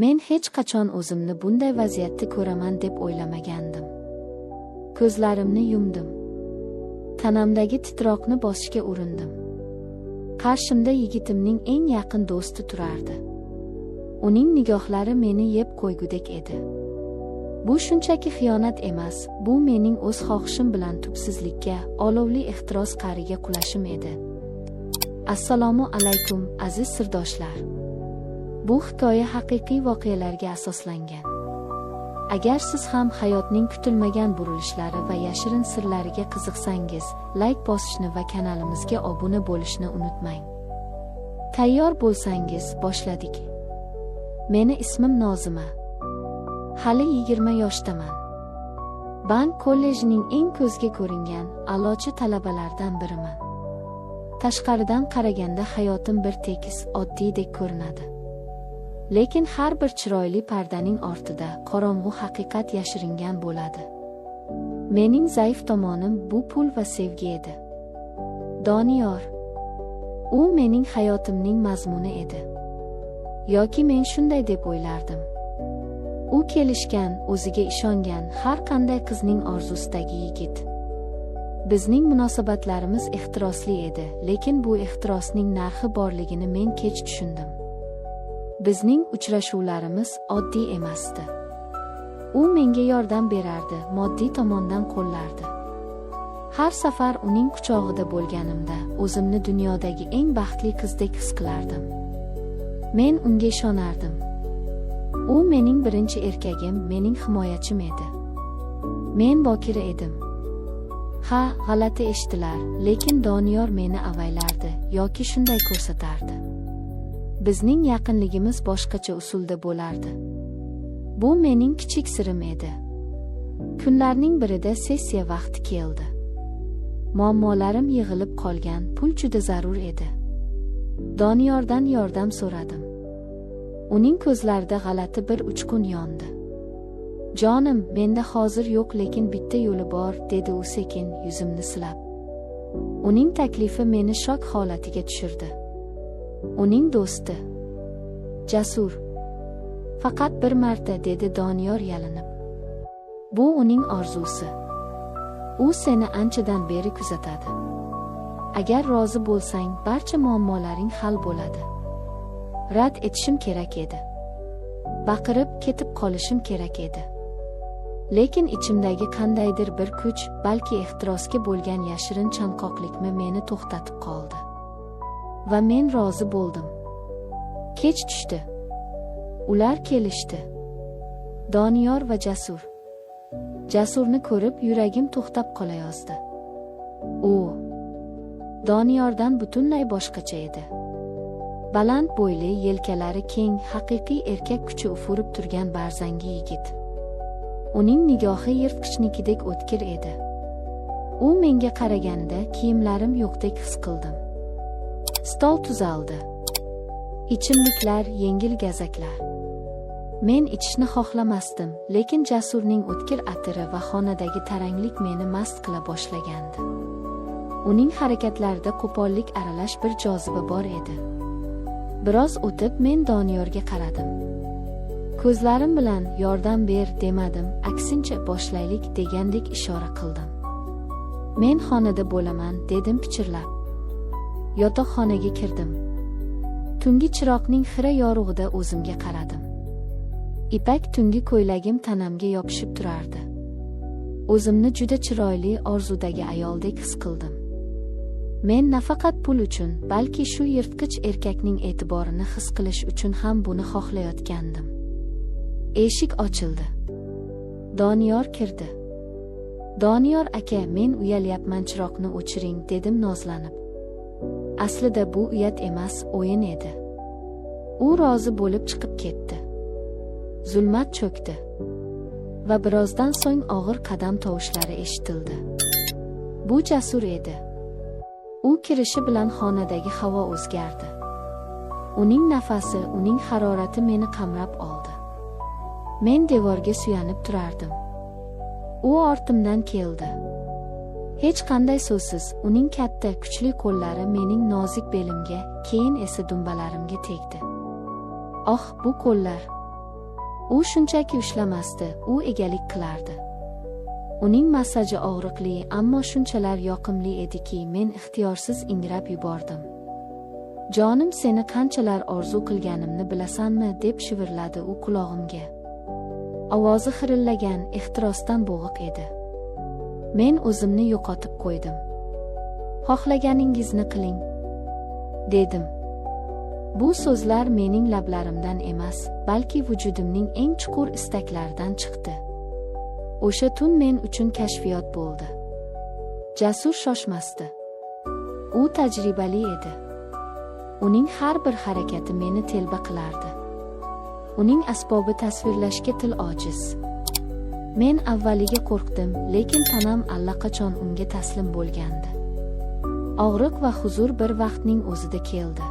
Men hech qachon o'zimni bunday vaziyatda ko'raman deb o'ylamagandim. Ko'zlarimni yumdim. Tanamdagi titroqni bosishga urindim. Qarshimda yigitimning eng yaqin do'sti turardi. Uning nigohlari meni yeb qo'ygudek edi. Bu shunchaki xiyonat emas, bu mening o'z xohishim bilan tubsizlikka, olovli ehtiros qa'riga qulashim edi. Assalomu alaykum, aziz sirdoshlar. Bu hikoya haqiqiy voqealarga asoslangan. Agar siz ham hayotning kutilmagan burilishlari va yashirin sirlariga qiziqsangiz, layk bosishni va kanalimizga obuna bo'lishni unutmang. Tayyor bo'lsangiz, boshladik. Meni ismim Nozima. Hali 20 yoshdaman. Bank kollejining eng ko'zga ko'ringan a'lochi talabalardan biriman. Tashqaridan qaraganda hayotim bir tekis, oddiydek ko'rinadi. Lekin har bir chiroyli pardaning ortida qorong'u haqiqat yashiringan bo'ladi. Mening zaif tomonim bu pul va sevgi edi. Doniyor. U mening hayotimning mazmuni edi. Yoki men shunday deb o'ylardim. U kelishgan, o'ziga ishongan, har qanday qizning orzusidagi yigit. Bizning munosabatlarimiz ehtirosli edi, lekin bu ehtirosning narxi borligini men kech tushundim. Bizning uchrashuvlarimiz oddiy emasdi. U menga yordam berardi, moddiy tomondan qo'llardi. Har safar uning quchog'ida bo'lganimda o'zimni dunyodagi eng baxtli qizdek his qilardim. Men unga ishonardim. U mening birinchi erkagim, mening himoyachim edi. Men bokira edim. Ha, g'alati eshitilar, lekin Doniyor meni avaylardi yoki shunday ko'rsatardi. Bizning yaqinligimiz boshqacha usulda bo'lardi. Bu mening kichik sirim edi. Kunlarning birida sessiya vaqti keldi. Muammolarim yig'ilib qolgan, pul juda zarur edi. Doniyordan yordam so'radim. Uning ko'zlarida g'alati bir uchqun yondi. "Jonim, menda hozir yo'q, lekin bitta yo'li bor", dedi u sekin, yuzimni silab. Uning taklifi meni shok holatiga tushirdi. Uning do'sti Jasur. "Faqat bir marta", dedi Doniyor yalinib. "Bu uning orzusi. U seni anchadan beri kuzatadi. Agar rozi bo'lsang, barcha muammolaring hal bo'ladi." Rad etishim kerak edi. Baqirib ketib qolishim kerak edi. Lekin ichimdagi qandaydir bir kuch, balki ehtirosga bo'lgan yashirin chanqoqlikmi meni to'xtatib qoldi. Va men rozi bo'ldim. Kech tushdi. Ular kelishdi. Doniyor va Jasur. Jasurni ko'rib yuragim to'xtab qolayozdi. U Doniyordan butunlay boshqacha edi. Baland bo'yli, yelkalari keng, haqiqiy erkak kuchi ufurib turgan barzangi yigit. Uning nigohi yirtqichnikidek o'tkir edi. U menga qaraganida kiyimlarim yo'qdek his qildim. Stol tuzaldi. Ichimliklar, yengil gazaklar. Men ichishni xohlamasdim, lekin Jasurning o'tkir atiri va xonadagi taranglik meni mast qila boshlagandi. Uning harakatlarida qo'pollik aralash bir joziba bor edi. Biroz o'tib men Doniyorga qaradim. Ko'zlarim bilan yordam ber demadim, aksincha boshlaylik degandek ishora qildim. "Men xonada bo'laman", dedim pichirlab. Yotoqxonaga kirdim. Tungi chiroqning xira yorug'ida o'zimga qaradim. Ipak tungi ko'ylagim tanamga yopishib turardi. O'zimni juda chiroyli, orzudagi ayoldek his qildim. Men nafaqat pul uchun, balki shu yirtqich erkakning e'tiborini his qilish uchun ham buni xohlayotgandim. Eshik ochildi. Doniyor kirdi. "Doniyor aka, men uyalyapman, chiroqni o'chiring", dedim nozlanib. Aslida bu uyat emas, o'yin edi. U rozi bo'lib chiqib ketdi. Zulmat cho'kdi. Va birozdan so'ng og'ir qadam tovushlari eshitildi. Bu Jasur edi. U kirishi bilan xonadagi havo o'zgardi. Uning nafasi, uning harorati meni qamrab oldi. Men devorga suyanib turardim. U ortimdan keldi. Hech qanday so'zsiz uning katta, kuchli qo'llari mening nozik belimga, keyin esa dumbalarimga tegdi. Oh, bu qo'llar! U shunchaki ushlamasdi, u egalik qilardi. Uning massaji og'riqli, ammo shunchalar yoqimli ediki, men ixtiyorsiz ingrab yubordim. Jonim, seni qanchalar orzu qilganimni bilasanmi, deb shivirladi u qulog'imga. Ovozi xirillagan, ehtirosdan bo'g'iq edi. Men o'zimni yo'qotib qo'ydim. Xohlaganingizni qiling, dedim. Bu so'zlar mening lablarimdan emas, balki vujudimning eng chuqur istaklaridan chiqdi. O'sha tun men uchun kashfiyot bo'ldi. Jasur shoshmasdi. U tajribali edi. Uning har bir harakati meni telba qilardi. Uning asbobi tasvirlashga til ojiz. Men avvaliga qo'rqdim, lekin tanam allaqachon unga taslim bo'lgandi. Og'riq va huzur bir vaqtning o'zida keldi.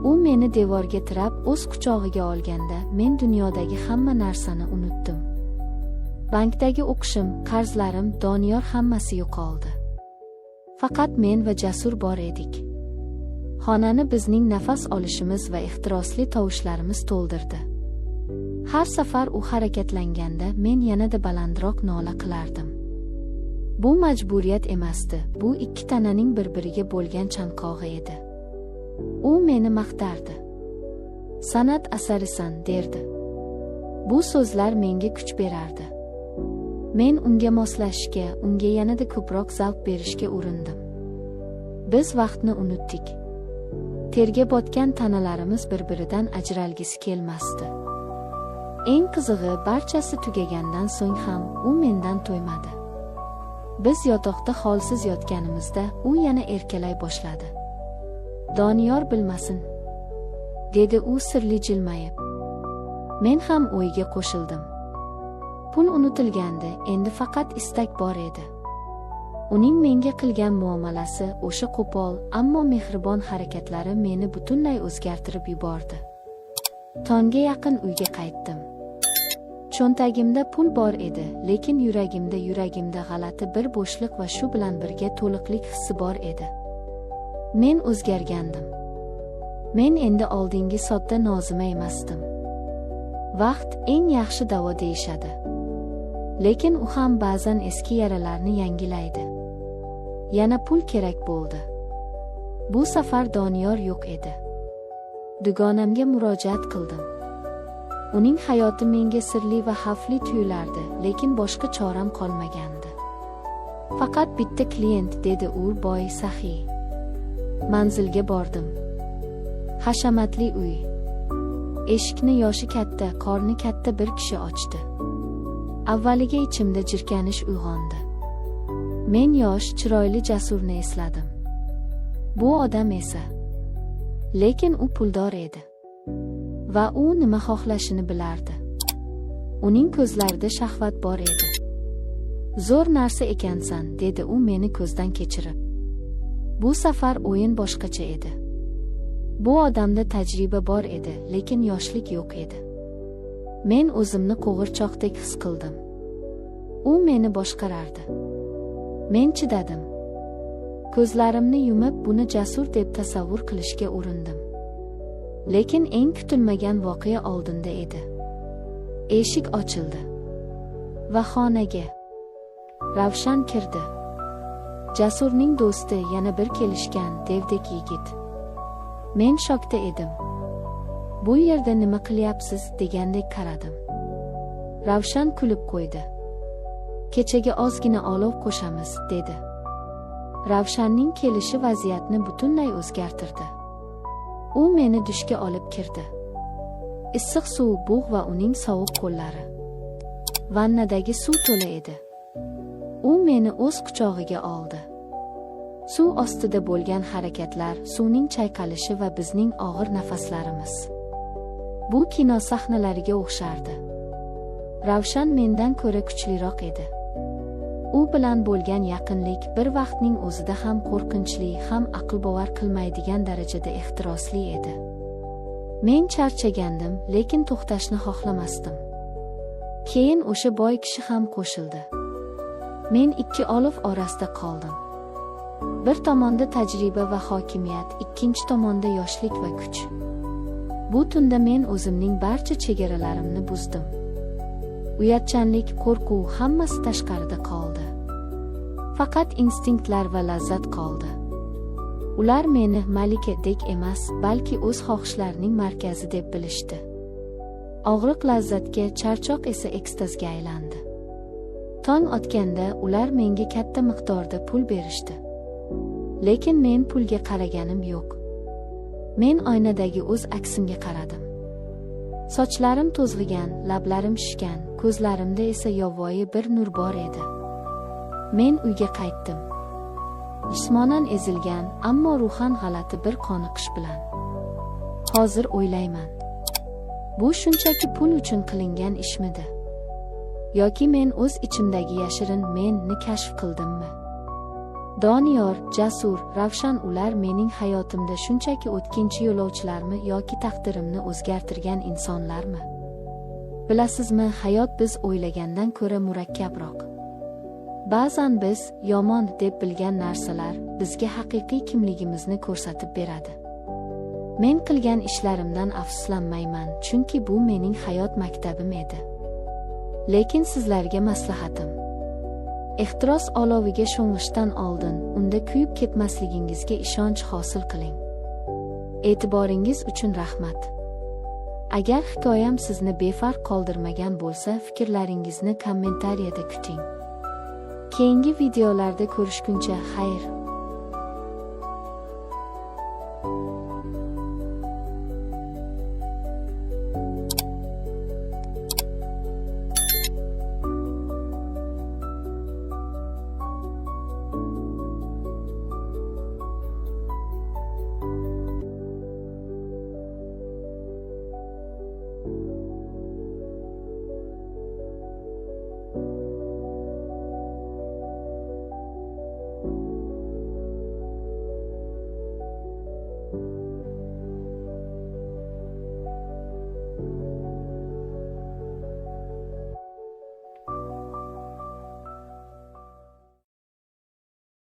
U meni devorga tirab o'z quchog'iga olganda, men dunyodagi hamma narsani unutdim. Bankdagi o'qishim, qarzlarim, Doniyor, hammasi yo'qoldi. Faqat men va Jasur bor edik. Xonani bizning nafas olishimiz va ehtirosli tovushlarimiz to'ldirdi. Har safar u harakatlanganda men yanada balandroq nola qilardim. Bu majburiyat emasdi, bu ikki tananing bir-biriga bo'lgan chanqog'i edi. U meni maqtardi. San'at asarisan, derdi. Bu so'zlar menga kuch berardi. Men unga moslashishga, unga yanada ko'proq zavq berishga urindim. Biz vaqtni unutdik. Terga botgan tanalarimiz bir-biridan ajralgisi kelmasdi. Eng qizig'i, barchasi tugagandan so'ng ham u mendan to'ymadi. Biz yotoqda holsiz yotganimizda u yana erkalay boshladi. Doniyor bilmasin, dedi u sirli jilmayib. Men ham o'yga qo'shildim. Pul unutilgandi, endi faqat istak bor edi. Uning menga qilgan muomalasi, o'sha qo'pol, ammo mehribon harakatlari meni butunlay o'zgartirib yubordi. Tongga yaqin uyga qaytdim. Cho'ntagimda pul bor edi, lekin yuragimda g'alati bir bo'shliq va shu bilan birga to'liqlik hissi bor edi. Men o'zgargandim. Men endi oldingi sodda Nozima emasdim. Vaqt eng yaxshi davo deyishadi. Lekin u ham ba'zan eski yaralarni yangilaydi. Yana pul kerak bo'ldi. Bu safar Doniyor yo'q edi. Dugonamga murojaat qildim. Uning hayoti menga sirli va xavfli tuyulardi, lekin boshqa choram qolmagandi. Faqat bitta klient, dedi u, boy, saxiy. Manzilga bordim. Hashamatli uy. Eshikni yoshi katta, qorni katta bir kishi ochdi. Avvaliga ichimda jirkanish uyg'ondi. Men yosh, chiroyli Jasurni esladim. Bu odam esa. Lekin u puldor edi. Va u nima xohlashini bilardi. Uning ko'zlarida shahvat bor edi. Zo'r narsa ekansan, dedi u meni ko'zdan kechirib. Bu safar o'yin boshqacha edi. Bu odamda tajriba bor edi, lekin yoshlik yo'q edi. Men o'zimni qo'g'irchoqdek his qildim. U meni boshqarardi. Men chidadim. Ko'zlarimni yumib, buni Jasur deb tasavvur qilishga urindim. Lekin eng kutilmagan voqea oldinda edi. Eshik ochildi. Va xonaga Ravshan kirdi. Jasurning do'sti, yana bir kelishgan devdek yigit. Men shokda edim. Bu yerda nima qilyapsiz, degandek qaradim. Ravshan kulib qo'ydi. Kechaga ozgina olov qo'shamiz, dedi. Ravshanning kelishi vaziyatni butunlay o'zgartirdi. U meni dushga olib kirdi. Issiq suv, bug' va uning sovuq qo'llari. Vannadagi suv to'la edi. U meni o'z quchog'iga oldi. Suv ostida bo'lgan harakatlar, suvning chayqalishi va bizning og'ir nafaslarimiz. Bu kino sahnalariga o'xshardi. Ravshan mendan ko'ra kuchliroq edi. U bilan bo'lgan yaqinlik bir vaqtning o'zida ham qo'rqinchli, ham aqlbovar qilmaydigan darajada ehtirosli edi. Men charchagandim, lekin to'xtashni xohlamasdim. Keyin o'sha boy kishi ham qo'shildi. Men ikki olov orasida qoldim. Bir tomonda tajriba va hokimiyat, ikkinchi tomonda yoshlik va kuch. Bu tunda men o'zimning barcha chegaralarimni buzdim. Uyatchanlik, qo'rquv hammasi tashqarida qoldi. Faqat instinktlar va lazzat qoldi. Ular meni malikadek emas, balki o'z xohishlarining markazi deb bilishdi. Og'riq lazzatga, charchoq esa ekstazga aylandi. Tong otganda ular menga katta miqdorda pul berishdi. Lekin men pulga qaraganim yo'q. Men oynadagi o'z aksimga qaradim. Sochlarim to'zg'igan, lablarim shishgan, ko'zlarimda esa yovvoyi bir nur bor edi. Men uyga qaytdim. Jismonan ezilgan, ammo ruhan g'alati bir qoniqish bilan. Hozir o'ylayman. Bu shunchaki pul uchun qilingan ishmidi? Yoki men o'z ichimdagi yashirin menni kashf qildimmi? Doniyor, Jasur, Ravshan ular mening hayotimda shunchaki o'tkinchi yo'lovchilarmi yoki taqdirimni o'zgartirgan insonlarmi? Bilasizmi, hayot biz o'ylagandan ko'ra murakkabroq. Ba'zan biz yomon deb bilgan narsalar bizga haqiqiy kimligimizni ko'rsatib beradi. Men qilgan ishlarimdan afsuslanmayman, chunki bu mening hayot maktabim edi. Lekin sizlarga maslahatim: ehtiros oloviga sho'ng'ishdan oldin unda kuyib ketmasligingizga ishonch hosil qiling. E'tiboringiz uchun rahmat. Agar hikoyam sizni befarq qoldirmagan bo'lsa, fikrlaringizni kommentariyada kuting. Keyingi videolarda ko'rishguncha xayr.